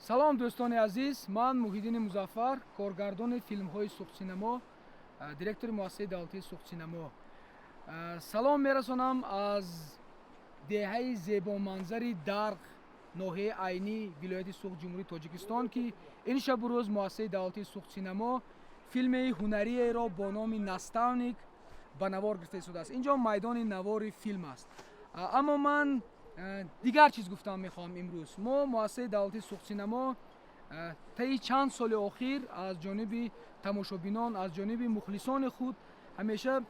Салом, дӯстони азиз! Ман Муҳиддини Музаффар, коргардони филмҳои Суғдсинамо, директори муассисаи давлатии Суғдсинамо. Салом мерасонам аз деҳаи зебоманзари Дарғ, ноҳияи Айнӣ, вилояти Суғд, Ҷумҳурии Тоҷикистон, ки ин шабу рӯз муассисаи давлатии Суғдсинамо филми ҳунариеро бо номи «Наставник» ба навор гирифта истодааст. Ин ҷо майдони навори филм аст. Аммо ман дигар чиз гуфтан мехоҳам. Имрӯз мо, муассисаи давлатии Суғдсинамо, таи чанд соли охир аз ҷониби тамошобинон, аз ҷониби мухлисони худ ҳамеша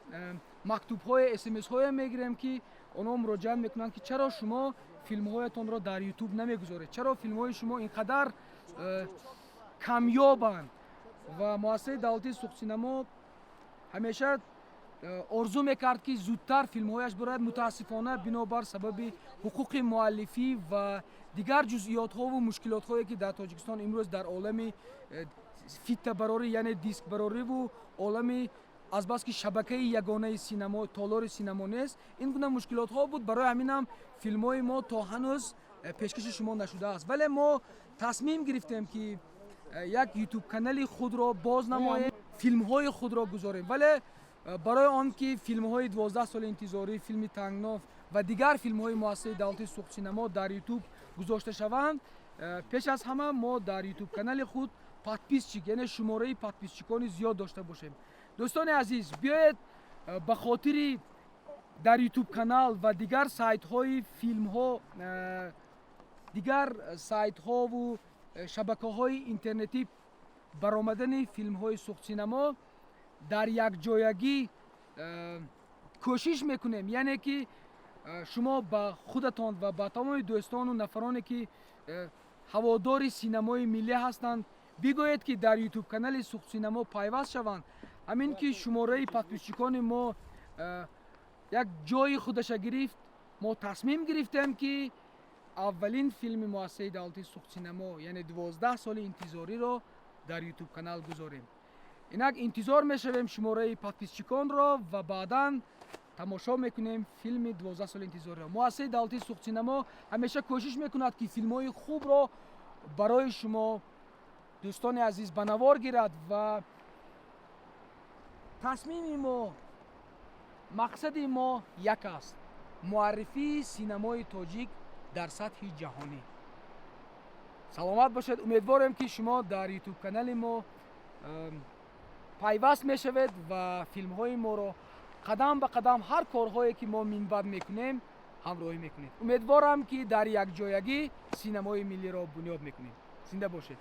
мактубҳое, смсҳое мегирем, ки онҳо муроҷиат мекунанд, ки чаро шумо филмҳоятонро дар Ютуб намегузоред, чаро филмҳои шумо ин қадар камёбанд. Ва муассисаи давлатии Суғдсинамо ҳамеша орзу мекард, ки зудтар филмҳояш барояд. Мутаассифона, бинобар сабаби ҳуқуқи муаллифӣ ва дигар ҷузъиётҳову мушкилотҳое, ки дар Тоҷикистон имрӯз дар олами фиттабарорӣ, яъне дискбарориву олами азбаски шабакаи ягонаи синамо, толори синамо нест, ин гуна мушкилотҳо буд. Барои ҳамин ҳам филмҳои мо то ҳанӯз пешкаши шумо нашудааст. Вале мо тасмим гирифтем, ки як Ютуб канали худро боз намоем, филмҳои худро гузорем. Вале барои он ки филмҳои 12 соли интизорӣ, филми «Тангно» ва дигар филмҳои муассисаи давлатии Суғдсинамо дар Ютуб гузошта шаванд, пеш аз ҳама мо дар Ютуб канали худ подписчик, яъне шумораи подписчикони зиёд дошта бошем. Дӯстони азиз, биёед, ба хотири дар Ютуб канал ва дигар сайтҳои филмҳо, дигар сайтҳову шабакаҳои интернетӣ баромадани филмҳои Суғдсинамо дар якҷоягӣ кӯшиш мекунем. Яъне ки шумо ба худатон ва ба тамоми дӯстону нафароне, ки ҳаводори синамои миллӣ ҳастанд, бигӯед, ки дар Ютуб канали Суғдсинамо пайваст шаванд. Ҳамин ки шумораи подписчикони мо як ҷои худаша гирифт, мо тасмим гирифтем, ки аввалин филми муассисаи давлатии Суғдсинамо, яъне 12 соли интизориро дар Ютуб канал гузорем. Инак интизор мешавем шумораи подписчиконро ва баъдан тамошо мекунем филми 12 соли интизориро. Муассисаи давлатии Суғдсинамо ҳамеша кӯшиш мекунад, ки филмҳои хубро барои шумо, дӯстони азиз, ба навор гирад. Ва тасмими мо, мақсади мо як аст: муаррифии синамои тоҷик дар сатҳи ҷаҳонӣ. Саломат бошед. Умедворем, ки шумо дар Ютуб канали мо пайваст мешавед ва филмҳои моро қадам ба қадам, ҳар корҳое ки мо минбаъд мекунем, ҳамроҳӣ мекунед. Умедворам, ки дар якҷоягӣ синамои миллиро бунёд мекунем. Зинда бошед.